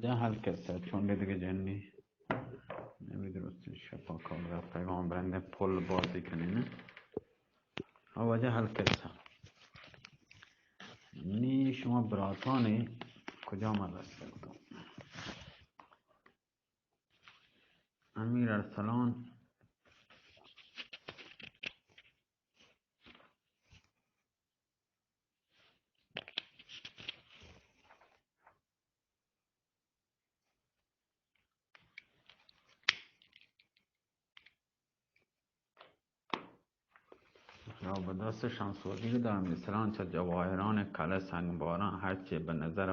جا حل کسہ چونڈے دگہ جنی نمی درست شپا کاغذ پیغام برندے پل بازی کنی نا. او وجہ حل کسہ نی شما براتانی کجا من رسل تو؟ امیر ارسلان. یا بہ دست شمس وزیر دار مثلاً چہ جواہران کلہ سنگ باران ہرچے بہ نظر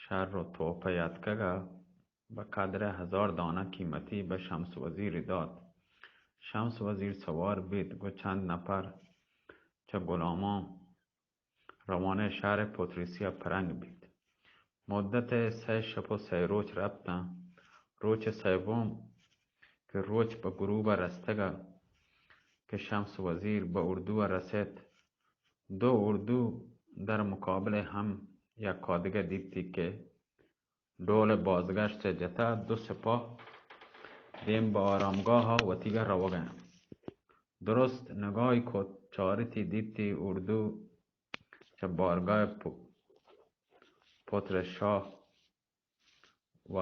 شر و توپہ یاتکگ ء بہ قدر ہزار دانہ قیمتی بہ شمس وزیر دات. شمس وزیر سوار بیت، گوں چند نفر چہ غلامان روانہ شہر پطرسی ء پرنگ بیت. مدت سئے شپ و سئے روچ رپتاں. روچ سیوم کہ روچ بہ غروب ء رستگ ء کہ شمس وزیر بہ اردو ء رست، دو اردو در مقابل ہم یک کادگہ دیتی کہ ڈول بازگشت جتا، دو سپاہ دیم بہ آرامگاہ ء وتیگا روگ ء انت. درست نگاہی کت، چارتی دیتی اردو چہ بارگاہ پ-، پتر شاہ و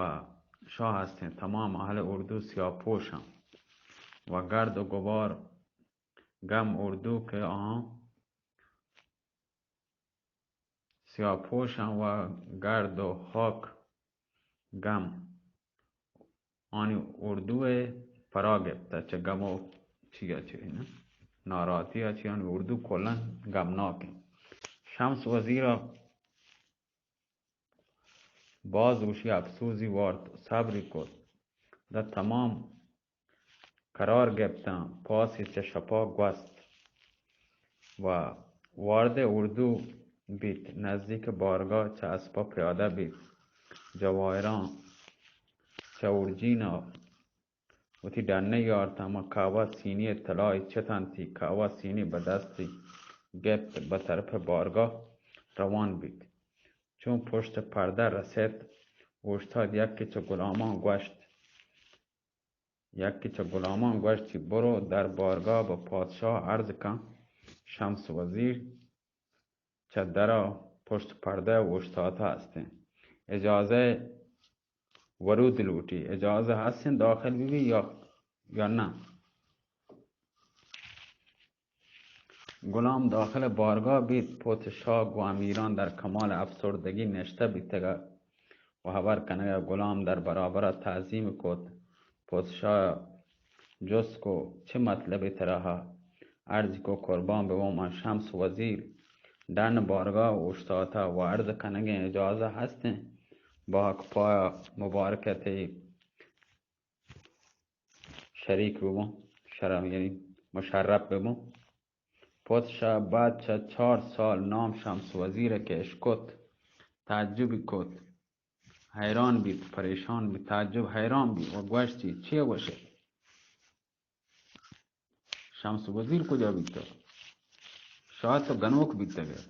شاہ ہستیں. تمام اہل اردو سیاہ پوشاں و گرد و گبار گم اردو کہ آہاں سیاہ پوشاں و گرد و خاک گم آنی اردو ء پرا گپتہ چہ گم و چیا چہ ناراحتی ء چہ آنی اردو کلاً گمناک انت. شمس وزیر ء باز گوشی افسوزی وارت، صبری کت. داں تمام قرار گپتاں، پاسی چہ شپا گوست و وارد اردو بیت، نزدیک بارگاہ چہ اسپا پیادہ بیت. جواہران چہ اورجینا وتی ڈنے یارت، ہما کہوہ سینی طلائی چتنتی، کہوہ سینی بہ دستی گپت، بہ طرف بارگاہ روان بیت. چون پشت پردہ رسیت، اوشتات، یکے چہ غلامان گوشت، یکے چہ غلامان گوشتی، برو در بارگاہ بہ پادشاہ عرض کن، شمس وزیر چہ درا پشت پردہ اوشتاتہ ہستیں. اجازہ ورود لوٹی. اجازہ ہستیں داخل ببی یا، یا نہ؟ غلام داخل بارگاہ بیت، پوت شاہ گوں امیران در کمال افسردگی نشتہ بیتگ و ہبر کنگ ء غلام در برابر ء تعظیم کت. پوت شاہ جست کو، چہ مطلب ترا؟ عرض کو، قربان ببوں، من شمس وزیر ڈن بارگاہ اوشتاتہ و عرض کنگیں اجازہ ہستیں؟ باک پایا مبارکتے شریک ببوں، شرف یعنی مشرف ببوں. پوت شاہ بعد چہ چار سال نام شمس وزیر ء کہ اشکت، تعجبی کت، حیران بیت، پریشان بیت، تعجب حیران بیت و گوشتی، چے گوشے؟ شمس وزیر کجا بیتہ؟ شاید تو گنوک بیتگ ئے.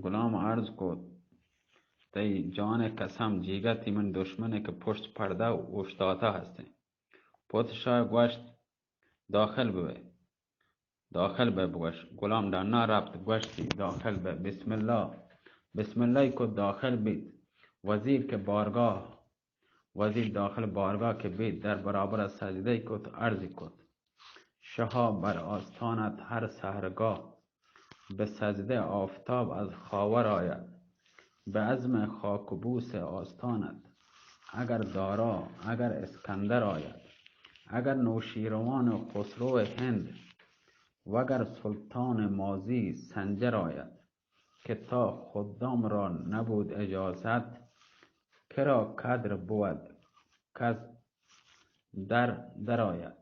غلام عرض کت، تئی جان ء قسم، جیگہ تئی من دشمن ء کہ پشت پردہ اوشتاتہ ہستیں. پوت شاہ گوشت، داخل ببئے. داخل بئے بگوش. غلام ڈنا رپت، گوشتی، داخل بئے. بسم اللہ. بسم اللہ کت، داخل بیت. وزیر کہ بارگاہ، وزیر داخل بارگاہ کہ بیت، در برابر سجدہ کت، عرض کت، شہا بر آستانت ہر سحرگاہ، به سجده آفتاب از خاور آید، به عزم خاک‌بوس آستانت، اگر دارا، اگر اسکندر آید، اگر نوشیروان و خسرو هند، وگر سلطان ماضی سنجر آید، که تا خدام را نبود اجازت، کرا قدر بود کز در درآید.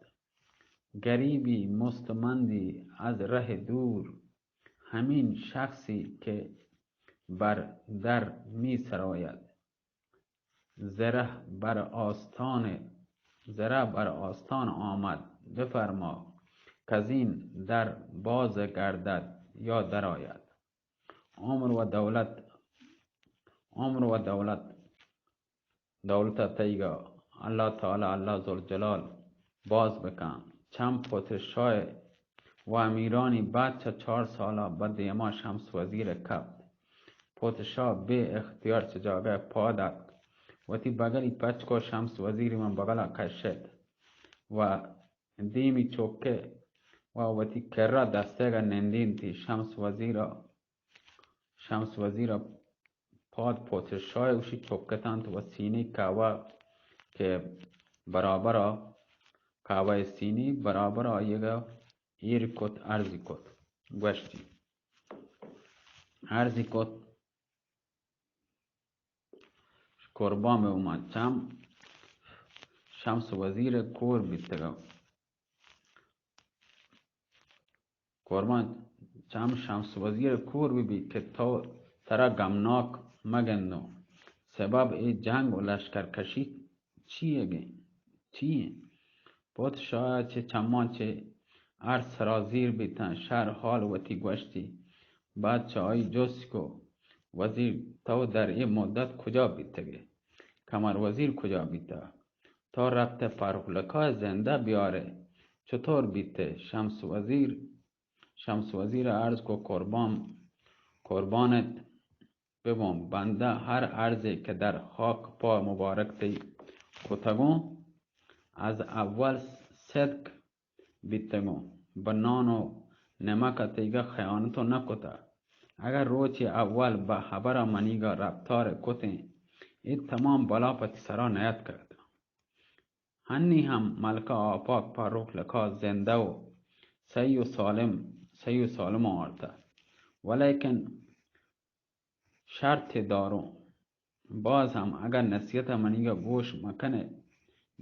گریبی مستمندی از ره دور، همین شخصی که بر در می‌سراید. زره بر آستان، زره بر آستان آمد، بفرما کزین در باز گردد یا درآید. عمر و دولت، عمر و دولت، دولت ءَ تئیگا اللہ تعالی، اللہ ذوالجلال باز بکن۔ چم پوتر شاہ و امیرانی بعد چہ چار سالا بہ دیما شمس وزیر کپت۔ پوتر شاہ بے اختیار چہ جاگہ پاد اتک، وتی بگلی پچ کو، شمس وزیر من بگلا کشت و دیمی چوکے و وتی کرا دستگا نندینتی۔ شمس وزیرا شمس وزیر ءَ پاد پوتر شاہ ءَ اوشی چکتنت و سینی کہوہ کہ برابر ءَ، کہوہ سینی برابر آئیگا ایر کت، عرضی کت، گوشتی، عرضی کت، قربان بہ من، چم شمس وزیر کور بیتگا۔ قربان، چم شمس وزیر کور بہ بیت کہ تو ترا غمناک مگندوں، سبب اے جنگ و لشکر کشی چیئگیں، چی ایں؟ پوت شاہ چہ چماں چہ ارس سرازیر بیتاں، شر حال وتی گوشتی۔ بعد چہ آئی جست کو، وزیر، تو در اے مدت کجا بیتگے؟ قمر وزیر کجا بیتا؟ تو رپتہ فرخ لقا زندہ بیارے، چطور بیتے؟ شمس وزیر، شمس وزیر عرض کو، قربان، قربانت ببوں، بندہ ہر عرضے کہ در خاک پا مبارک تئی کتگوں، از اول صدق بیتگوں، بہ نان و نمک ءَ تئیگا خیانت و نہ کتہ۔ اگر روچے اول بہ ہبرا منیگا رپتار کتیں، اے تمام بلا پہ تئی سرا نیاتکگ اتاں۔ ہنی ہم ملکہ آپاک فرخ لقا زندہ و سہی و سالم، سہی و سالم آورتہ۔ ولیکن شرطے داروں، باز ہم اگاں نصیحت ءَ منیگا گوش مکنے،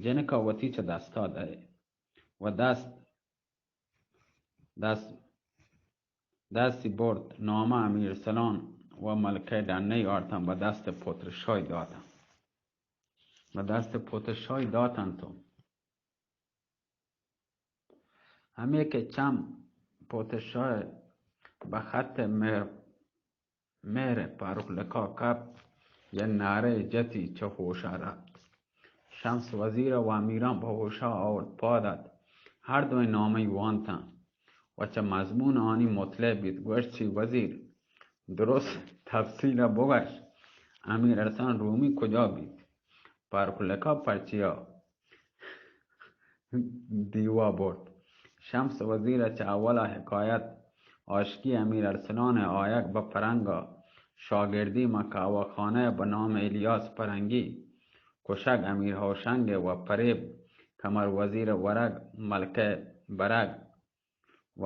جنکا وتی چہ دستا دئے۔ و دست، دست، دستی برت، نامہ امیر ارسلان و ملکہ ڈنئی آرتاں، بہ دست پتر شاہی داتاں۔ بہ دست پتر شاہی داتاں تو۔ ہمے کہ چم پوت شاہ بہ خط مہر، مہر پاروک لکا کپت، یک نعرہ جتی چہ ہوشا رپت۔ شمس وزیر و امیران بہ ہوشا آورت، پاد ات، ہر دوئیں نامئی وانتاں و چہ مضمون آنی مطلع بیت۔ گوشت، چی وزیر، درست تفصیلا بگش، امیر ارسلان رومی کجا بیت؟ پاروک لکا پرچیا دیوا برت۔ شمس وزیر ء چہ اولا حکایت، آشکی امیر ارسلان ء آیگ بہ پرنگ ء شاگردی ماں کہوہ خانہ ء بہ نام الیاس پرنگی، کشگ امیر ہوشنگ ء و پریب کمر وزیر ء ورگ ملکہ برگ و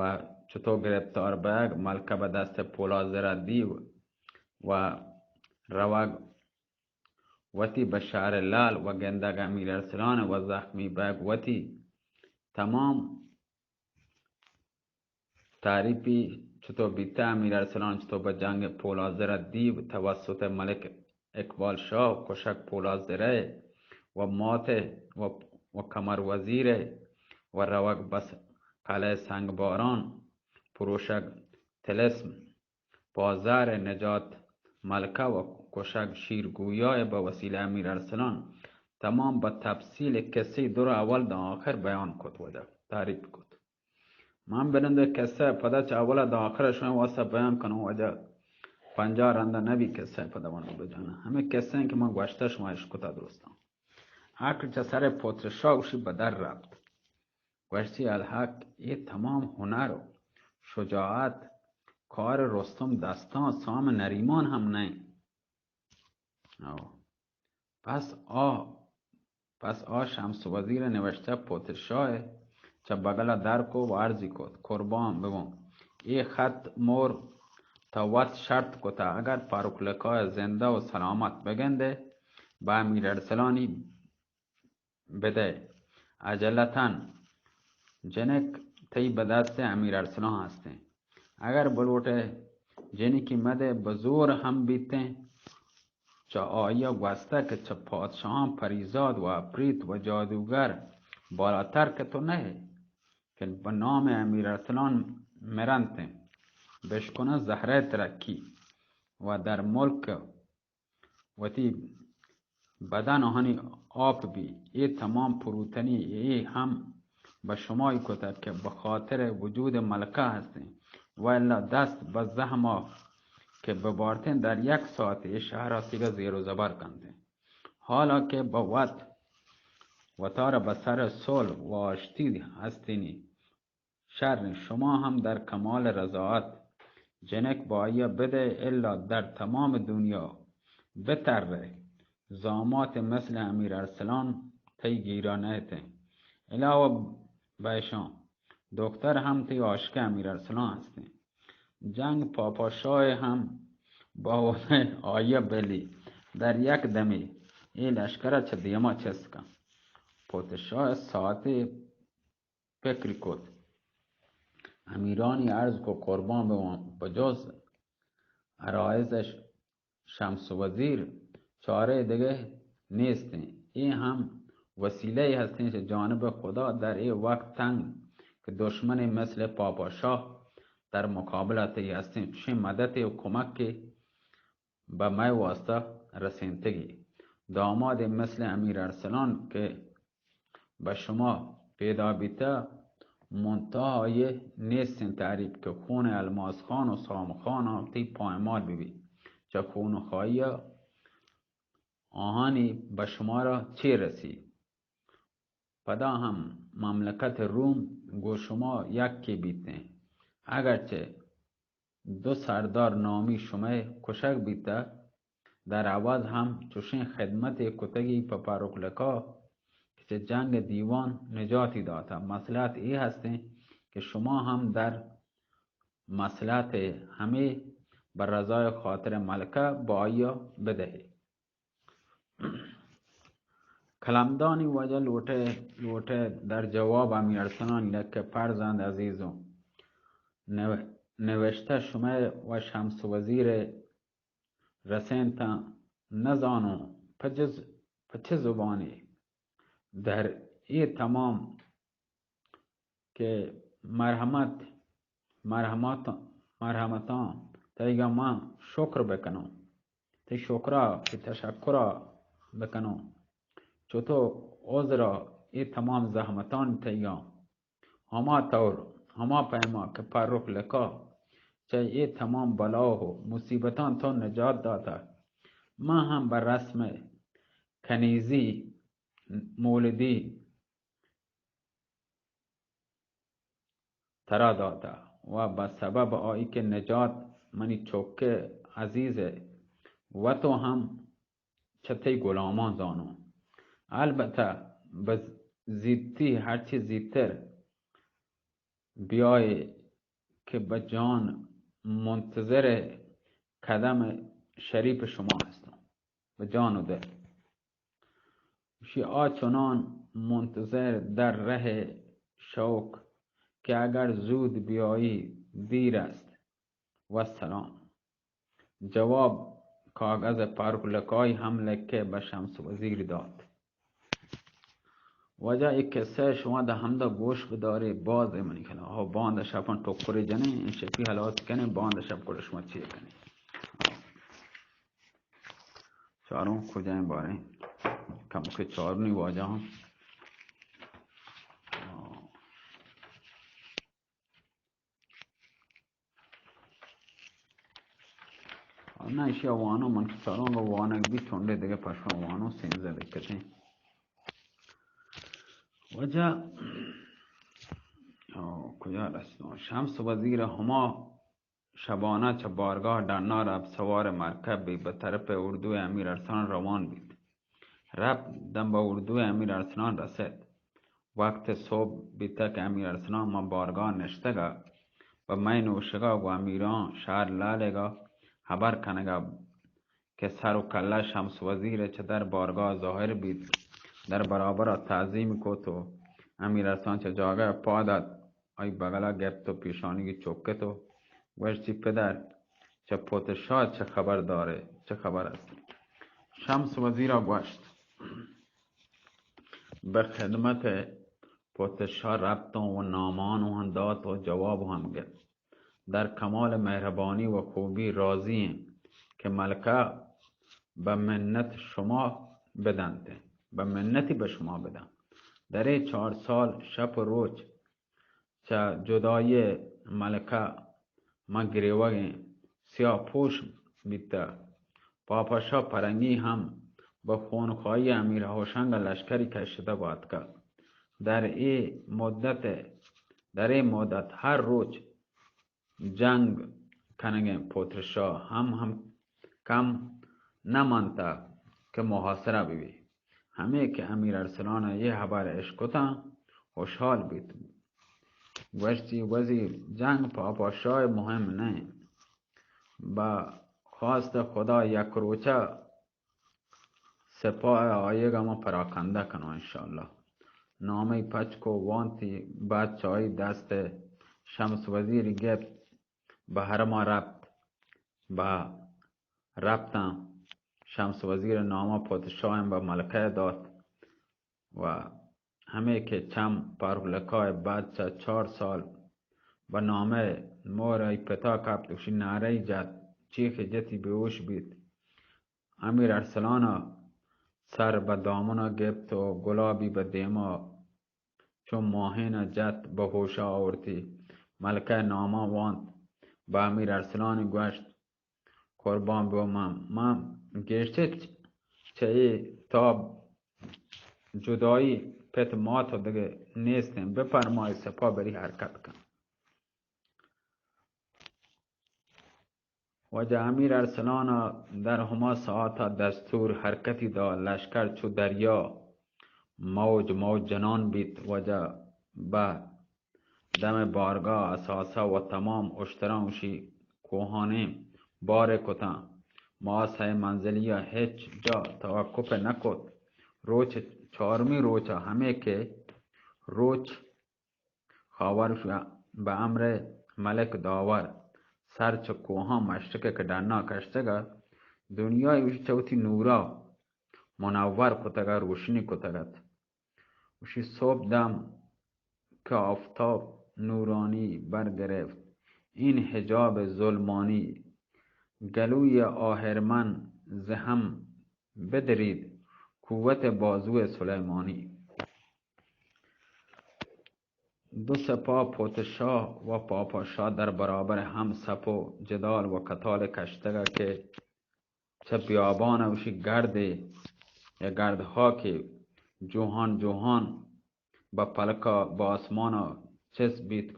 چتو گرپتار بئیگ، ملکہ بہ دست پولاد زر ء دیو و روگ وتی بہ شہر لعل و گندگ امیر ارسلان و زخمی بئیگ، وتی تمام تعریفی چتو بیتہ، امیر ارسلان چتو بہ جنگ پولاد زر ء دیو توسط ملک اقبال شاہ کشگ پولاد زر ء و مات ء و، و کمر وزیر ء و روگ بس قلعہ سنگ باران پروشگ طلسم پازار نجات ملکہ و کشگ شیرگویا ء بہ وسیلہ امیر ارسلان تمام بہ تفصیل قصہ در اول داں آخر بیان کت، وجہ تعریف کت۔ من بنند قصہ پدا چہ اولا داں آخر شما واسطہ بیان کنوں، وجہ پنجاہ رندہ نبی قصہ پدا ونوں بجانا۔ ہمیں قصہ ہیں کہ من گوشتہ شما اشکتا درستاں۔ عقل چہ سر پتر شاہ گوشی بدر رفت۔ گوشتی، الحق، اے تمام ہنر و شجاعت کار رستم دستان سام نریمان ہم نئے۔ او۔ پس آ، پس آ شمس وزیر نوشتہ پتر شاہ چہ بگلا در کو و عرضی کت، قربان ببوں۔ اے خط مور تا وت شرط کتا، اگر پاروک لقای زندہ و سلامت بگندے، با امیر ارسلانی بدئے۔ عجلتاً جنک تئی بہ دست امیر ارسلان ہستیں۔ اگر بلوٹئے جنکی مدئے، بزور ہم بیتیں۔ چہ آئیا گوستہ کہ چہ پادشاہاں پریزاد و اپریت و جادوگر بالاتر کہ تو نہ ئے، کہ بہ نام امیر ارسلان مرنتیں۔ بشکنہ زہرئے ترکی و در ملک وتی بدن آہانی آپ بی۔ اے تمام پروتنی اے ہم بہ شمائی کتگ کہ بہ خاطر وجود ملکہ ہستیں، و الا دست بہ زہما کہ ببارتیں، در یک ساعت اے شہرا تیگا زیر و زبر کنتیں۔ حالا کہ بہ وت وتارا بہ سر صلح و آشتی ہستینی شر، شما ہم در کمال رضاعت جنک بہ آئیا بدئے، الا در تمام دنیا بترئے، زامات مثل امیر ارسلان تئی گیرا نئیتیں۔ علاوہ بہ اشاں دختر ہم تئی عاشق امیر ارسلان ہستیں۔ جنگ پاپا شاہ ہم باوت آئیا بلی، در یک دمی اے لشکرا چہ دیما چست کن۔ پوت شاہ ساعتے پکر کت۔ امیرانی عرض کو قربان بوان، بجز عرائض شمس وزیر چارہ دگہ نیستیں۔ اے ہم وسیلہ ہستیں چہ جانب خدا در اے وقت تنگ کہ دشمن مثل پاپا شاہ در مقابلہ تئی ہستیں، چشیں مدد و کمک کہ بہ مئے واسطہ رسینتگی۔ داماد مثل امیر ارسلان کہ بہ شما پیدا بیتہ، منتہا آئی نیستیں تعریف کہ خون الماس خان و سام خان تئی پائمال ببی۔ چہ خون خواہی آہانی بہ شمارا چے رسی؟ پدا ہم مملکت روم گوں شما یکے بیتیں، اگرچہ دو سردار نامی شمئے کشگ بیتہ، در عوض ہم چشیں خدمتے کتگی پہ پروکلکا کہ چہ جنگ دیوان نجاتی داتہ۔ مصلحت اے ہستیں کہ شما ہم در مصلحت ہمے بہ رضای خاطر ملکہ بہ آئیا بدہے۔ کلمدانی واجہ لوٹئے، لوٹئے در جواب امیر ارسلان لکہ، فرزند عزیزوں، نو-، نوشتہ شمئے و شمس وزیر رسینتاں، نزانوں پہ جز-، پہ چہ زبانے در اے تمام کہ مرحمت، مرحمت، مرحمتاں تئیگا من شکر بکنوں، تئی شکرا کہ تشکرا بکنوں، چو تو عذرا اے تمام زحمتان تئیگا ہما طور، ہما پیما کہ پرک لکا چہ اے تمام بلا و مصیبتان تو نجات داتا، من ہم بہ رسم کنیزی مولدی ترا داتہ و بہ سبب آئی کہ نجات منی چک عزیز ء وت و ہم چہ تئی غلامان زانوں۔ البتہ بہ زیتی ہرچی زیتر بیائے کہ بہ جان منتظر قدم شریف شما ہستوں۔ بہ جان و دل۔ گوشی، آ چنان منتظر در رہ شوق کہ اگر زود بیایی دیر است۔ والسلام۔ جواب کاغذ پرک لکائی ہم لکہ بہ شمس وزیر دات۔ واجہ، اے قصہ شما دہ ہمدا گوش بدارے، باز اے منی خیال۔ ہو، باند شپاں ٹکرے جنے، اے شپی حالات کنے، باند شپ کڑ شما چے کنے۔ چاروں کجائیں باریں؟ کم کے چارنی واجہ ہاں۔ نہ، ایشی وانو من چاروں گا وانگ بھی چونڈے دگہ پشما وانو سینزہ لکھتے۔ واجہ، او، کجا رسنو؟ شمس وزیر ہما شبانہ چہ بارگاہ ڈنا رپت، سوار مرکب بیت، بہ طرف اردو امیر ارسلان روان بیت۔ رپت دم بہ اردو امیر ارسلان رست۔ وقت صبح بیتگ کہ امیر ارسلان ماں بارگاہ نشتگ ء بہ مئے نوشگا گوں امیران شہر لالگ ء ہبر کنگ ء کہ سر و کلہ شمس وزیر ء چہ در بارگاہ ظاہر بیت، در برابر ء تعظیم کت و امیر ارسلان چہ جاگہ ء پاد ات، آئی بگل ء گپت و پیشانیگی چکت و گوشتی، پدر، چہ پوت شاہ چہ خبر دارے؟ چہ خبر است؟ شمس وزیر ء گوشت، بہ خدمت پوت شاہ رپتوں و نامان و ہم دات و جواب و ہم گپت۔ در کمال مہربانی و خوبی راضی ایں کہ ملکہ بہ منت شما بدنت، بہ منتی بہ شما بدن۔ درے چار سال شپ و روچ چہ جدائی ملکہ من گریوگیں سیاہ پوش بیتہ۔ پاپا شاہ پرنگی ہم بہ خونخواہی امیر ہوشنگ لشکری کشتہ باتکہ۔ در اے مدت، در اے مدت ہر روچ جنگ کنگیں پتر شاہ ہم، ہم کم نہ منتہ کہ محاصرہ بہ بی۔ ہمے کہ امیر ارسلان ء اے ہبر اشکتاں، خوشحال بیت۔ گوشتی، وزیر، جنگ پاپا شاہ مہم نہ انت، بہ خواست خدا یک روچہ سپاہ ء آیگ ء ما پراکندہ کناں انشاءاللہ۔ نامہ پچ کو وانتی، بعد چہ آئی دست ء شمس وزیر گپت، بہ حرم ء رپت، بہ رپتاں۔ شمس وزیر ء نامہ پتر شاہ ء بہ ملکہ ء دات و ہمے کہ چم پارولکا ء بعد چہ چار سال بہ نامہ ء مہر آئی پتا کپت، گوشی نعرہ ای جت، چیخ جتی، بیہوش بیت۔ امیر ارسلان ء سر بہ دامن ء گپت و گلابی بہ دیما چو ماہین ء جت، بہ ہوشا آورتی۔ ملکہ ء ناما وانت، بہ امیر ارسلان گوشت، قربان بو من، من گیشتر چہ اے تاب جدائی پت مات و دگہ نیستیں، بفرمائے سپاہ بری حرکت کن۔ واجہ امیر ارسلان ء در ہما ساعت ء دستور حرکتی دات، لشکر چو دریا موج موج جنان بیت۔ واجہ بہ دم بارگاہ اثاثہ و تمام اشتراں وشی کوہانیں بار کتاں۔ ما سئے منزلی ء ہچ جا توقف نہ کت۔ روچ چارمی روچ ء ہمے کہ روچ خاور شو بہ امر ملک داور سر چہ کوہاں مشرق کہ ڈنا کشتگ ات، دنیا ایشی چہ وتی نورا منور کتگ ات، روشنی کتگ ات۔ وشی صبح دم کہ آفتاب نورانی برگرفت، این حجاب ظلمانی، گلوی آہرمن ز ہم بدرید، قوت بازو سلیمانی۔ دو سپاہ پوت شاہ و پاپا شاہ در برابر ہم سپ و جدال و کتال کشتگ کہ چہ بیابان ء وشی گردے یا گرد ہاکے جوہان جوہان بہ پلکا بہ آسمان ء چست بیت۔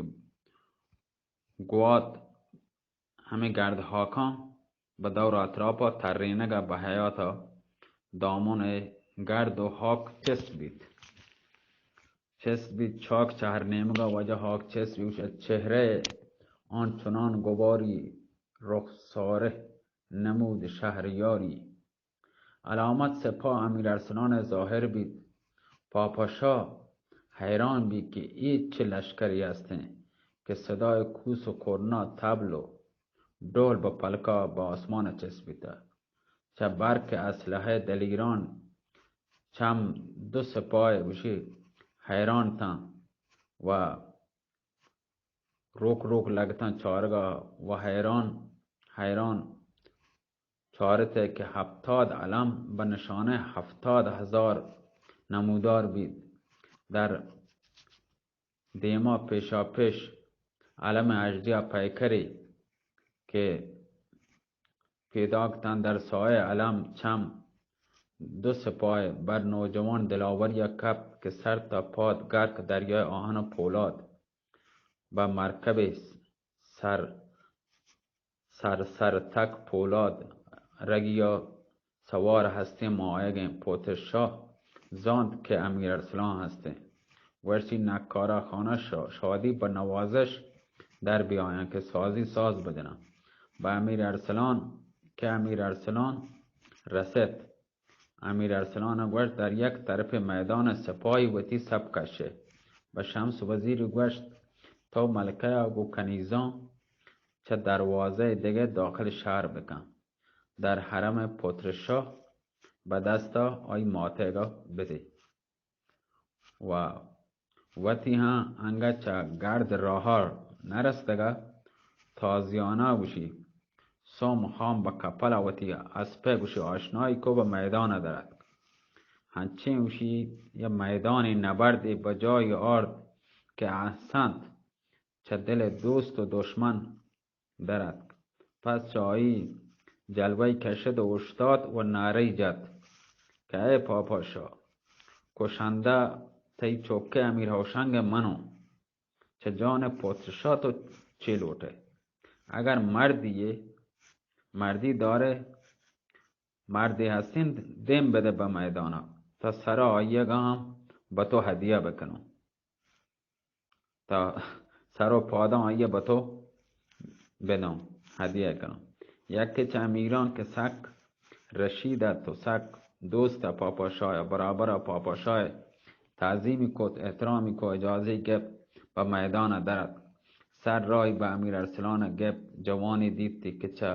گوات ہمے گرد ہاکاں بہ دور اطراپا ترینگ ء بہ حیاتا دامن ء گرد و ہاک چست بیت۔ چست بیت، چاک چہ ہر نیمگا واجہ ہاک چست بیت، چہرہ آن چنان گباری، رخسارہ نمود شہریاری۔ علامت سپاہ امیر ارسلان ء ظاہر بیت۔ پاپا شاہ حیران بیت کہ اے چہ لشکری ہستیں کہ صدای کوس و کرنا، طبل و ڈول بہ پلکا بہ آسمان چست بیتہ۔ چہ برق اسلحہ دلیران چم دو سپاہ گوشی حیران تاں و روک روک لگتاں چارگا و حیران، حیران چارتہ کہ ہپتاد علم بہ نشانہ ہپتاد ہزار نمودار بیت۔ در دیما پیشا پیش علم اژدیا پیکری کہ پیداک تاں در سایہ علم چم دو سپاہ بر نوجوان دلاوریا کپت کہ سر تا پاد گرک دریائے آہن و پولاد بہ مرکبے سر، سر سر تک پولاد رگیا سوار ہستیں ماہیگیں پوتر شاہ زانت کہ امیر ارسلان ہستیں۔ گوشتی نکارہ خانہ شا-، شادی بہ نوازش در بیایاں کہ سازی ساز بجناں۔ بہ امیر ارسلان کہ امیر ارسلان رست۔ امیر ارسلان ء گوشت، در یک طرف میدان سپاہی وتی سپ کشے۔ بہ شمس وزیر گوشت، تو ملکہ ء گوں کنیزاں چہ دروازہ دگہ داخل شہر بکن، در حرم پتر شاہ بہ دستا آئی ماتیگا بدے۔ و وتی ہاں انگت چہ گرد راہا نہ رستگا، تازیانا گوشی، سوم خان بہ کپلا وتی اسپے گوشی آشنائی کو بہ میدانا در اتک۔ ہنچیں اوشی یا میدان نبرد بجای آرد کہ احسنت چہ دل دوست و دشمن در اتک۔ پس چہ آئی جلوہ کشت و اوشتات و نعرہ جت کہ اے پاپا شاہ، کشندہ تئی چکے امیر ہوشنگ منو۔ چہ جان پتر شاہ تو چے لوٹے؟ اگر مردی یے، مردی دارے، مردی ہستین، دیم بدے بہ میدانا، تا سرا آئیگا ہم بہ تو ہدیہ بکنوں۔ تا سر و پاداں آئی ء بہ تو بداں، ہدیہ کناں۔ یکے چہ امیراں کہ سک رشید ات و سک دوست ء پاپا شاہ ء، برابر ء پاپا شاہ ء تعظیمی کت، احترامی کو، اجازہ گپت، بہ میدان ء در ات۔ سر راہی بہ امیر ارسلان ء گپت، جوانی دیتی کہ چہ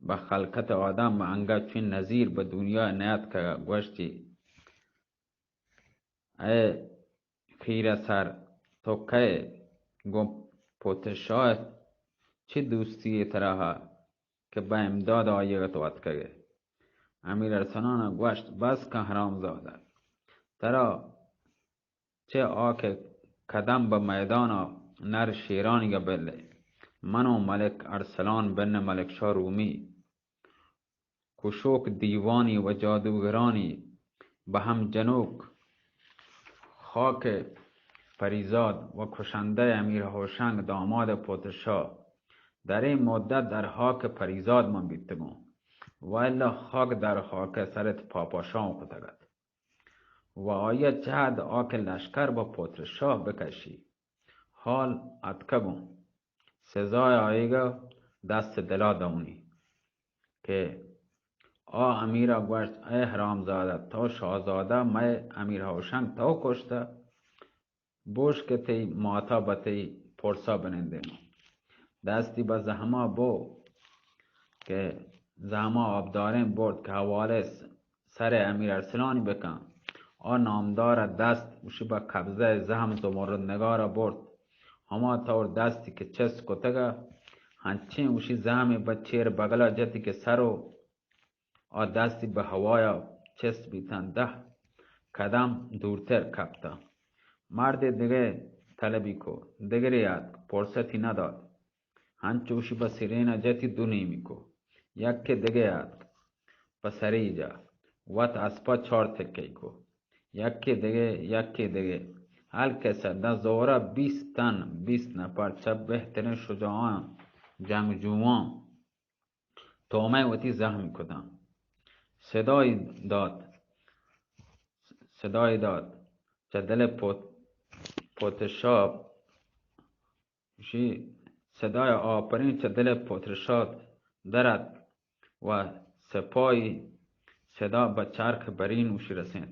بہ خلقت آدم انگہ چون نظیر بہ دنیا نیاتکگ ء گوشتی، اے خیرہ سر، تو کئے؟ گوں پوت شاہ چی دوستی ئے ترا ہا کہ بہ امداد آیگ ء تو اتکگ ئے؟ امیر ارسلان ء گوشت، بس کن حرام زادہ، ترا چہ آ کہ قدم بہ میدان ء نر شیرانی ء بل ئے۔ من و ملک ارسلان بن ملک شاہ رومی کشوک دیوانی و جادوگرانی بہ ہم جنوک خاک پریزاد و کشندہ امیر ہوشنگ داماد پوت شاہ در این مدت در خاک پریزاد من بیتگوں و الا خاک در خاک سرت پاپا شاہ کتگ ات و آئی ء چہ حد آ کہ لشکر بہ پوت شاہ بکشی، حال اتکگوں۔ سزای آیگ ء دست دلا دونی کہ آ امیر ء گوشت، اے حرام زادہ، تو شاہزادہ مئے امیر ہوشنگ تو کشتہ، بوش کہ تئی ماتا بہ تئی پرسا بنندینوں۔ دستی بہ زہما بو کہ زہما آبداریں برد کہ حوالے س-، سر امیر ارسلانی بکن۔ آ نامدار دست گوشی بہ قبضہ زہم زمرد نگارا برد۔ ہما طور دستی کہ چست کتگا ہنچیں گوشی زہمی بہ چیر بگلا جتی کہ سر و آ دستی بہ ہوایا چست بیتاں، دہ قدم دورتر کپتاں۔ مردے دگہ طلبی کو، دگرے آتک، پرستی ندات۔ ہنچوشی بہ سرین ء جتی دو نیمی کو۔ یکے دگہ آتک، پہ سریجا وت اسپا چار تکئی کو۔ یکے دگہ، یکے دگہ۔ ہلکسہ داں زورا بیست تن، بیست نفر چہ بہتریں شجاعاں جنگجوواں تومئے وتی زہم کتاں۔ صدای دات، صدای دات چہ دل پوت-، پوتشاپ، شی صدای آپرین چہ دل پوتشاپ درات و سپائی صدا بہ چرخ برین اوشی رسینت۔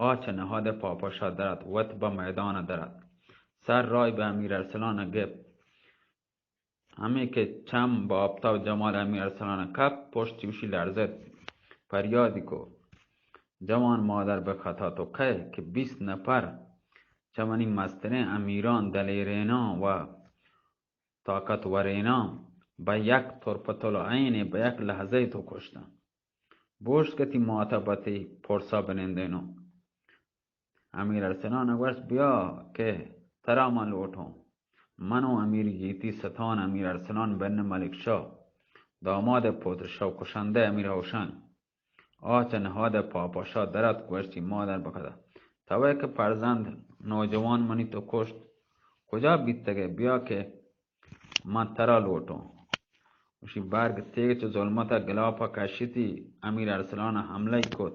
آ چہ نہاد پاپاشا درات، وت بہ میدان درات۔ سر رای بہ امیر ارسلان گپت۔ ہمے کہ چم بہ آپتاب جمال امیر ارسلان ء کپت، پشتی اوشی لرزت، پریادی کو، جوان مادر بہ خطا تو کئے کہ بیست نفر چہ منی مستریں امیران، دلیریناں و طاقتوریناں بہ یک طرفۃ العین، بہ یک لحظہ تو کشتاں۔ بوشت کہ تی ماتا بہ تی پرسا بنندینوں۔ امیر ارسلان ء گوشت، بیا کہ ترا من لوٹوں۔ من و امیر گیتی ستان، امیر ارسلان بن ملک شاہ، داماد پوتر شاہ، کشندہ امیر ہوشنگ، آ چہ نہاد پاپا شاہ درات، گوشتی، مادر بخدا، توئے کہ فرزند نوجوان منی تو کشت، کجا بیتگے؟ بیا کہ من ترا لوٹوں۔ گوشی، برگ تیگ چہ ظلمت ء گلاپ ء کشتی، امیر ارسلان ء حملہ ای کت،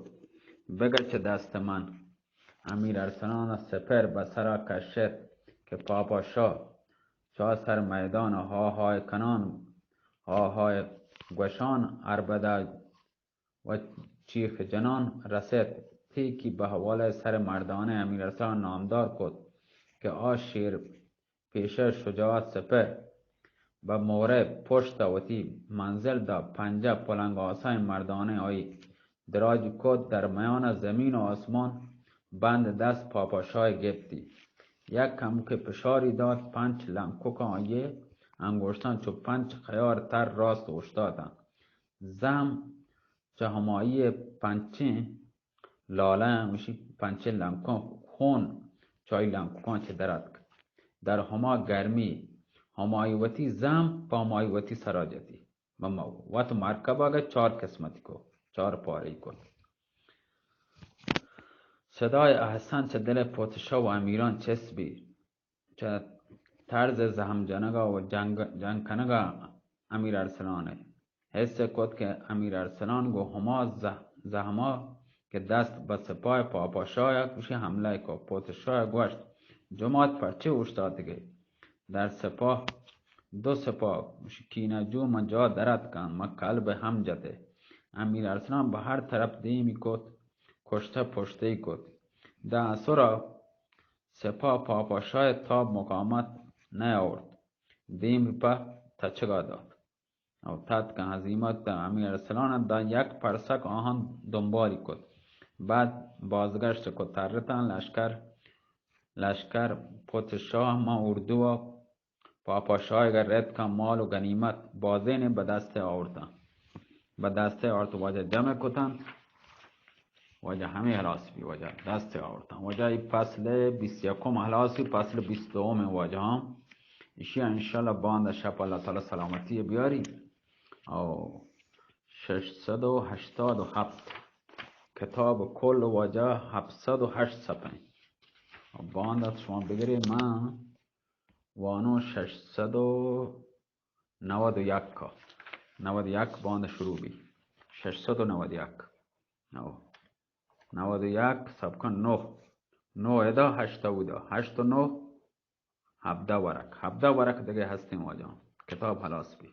بگچ دست من۔ امیر ارسلان ء سپر بہ سرا کشت کہ پاپا شاہ چا سر میدان ء ہا ہائے کنان، ہا ہائے گوشان، اربدہ و چیخ جنان رست، تیکی بہ حوالہ سر مردانہ امیر ارسلان نامدار کت کہ آ شیر پیشہ شجاعت سپر بہ مورئے پشت ء وتی منزل دات، پنجہ پلنگ آسائیں مردانہ آئی دراج کت، در میان زمین و آسمان بند دست پاپا شاہ گپتی۔ یک ہمکہ پشاری دات، پنچ لنککاں آئی انگوشتاں چو پنچ خیار تر راست اوشتاتاں۔ زہم چہ ہمائی پنچیں لاله هم اشی پنچه لنکان خون چای لنکان چه درد کت. در هما گرمی همای وتی زم پامای وتی سرا جتی. مما وت مرکب اگه چار قسمتی کو، چار پاره کو. صدای احسن چه دل پادشاه و امیران چس بی. چه طرز زهم جنگا و جنگ، جنگ کنگا امیر ارسلان حس کت که امیر ارسلان گو هما زه، زهما که دست به سپاه پاپاشایا کشی حمله کو. پادشاه گوشت: جماعت پرچه اوشتاتگه؟ در سپاه دو سپاه کینه جو من جا درد کن، من قلب هم جته. امیر ارسلان به هر طرف دیمی کت، کشته پشته کت. ده اسرا سپاه پاپاشای تاب مقاومت نیاورد، دیم په تچگا دات. او تتکن هزیمت امیر ارسلان دا یک پرسک آهان دنبالی کت. بعد بازگشت کت ترتن لشکر، لشکر پادشاه ما اردو پاپاشای گر رد کن مال و غنیمت بازین به دست آوردن. به دست آورد واجه جمع کتن. واجه همه حلاس بی واجه دست آوردن. واجه ای فصل بیست یکم حلاسی، فصل بیست دوم واجه هم. اشی انشالله باند شپ الله تعالی سلامتی بیاری. او ششصد و هشتاد و هفت. کتاب کل واجه هفتصد و هشت صفحه. باند شما بگیری من وانو ششصد و نود و یک کا. نود و یک باند شروع بی. ششصد و نود و یک. نو. نود و یک سبکن نه. نه ادا هشت اودا. هشت و نه هفده ورق. هفده ورق دیگه هستیم واجه. کتاب حلاس بی.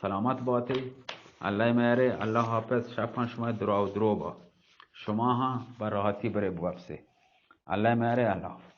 سلامت باتی. الله مهره. الله حافظ. شپان شما درا و درو با. شما ها به راحتی بره بوپسی. الله مهره. الله حافظ.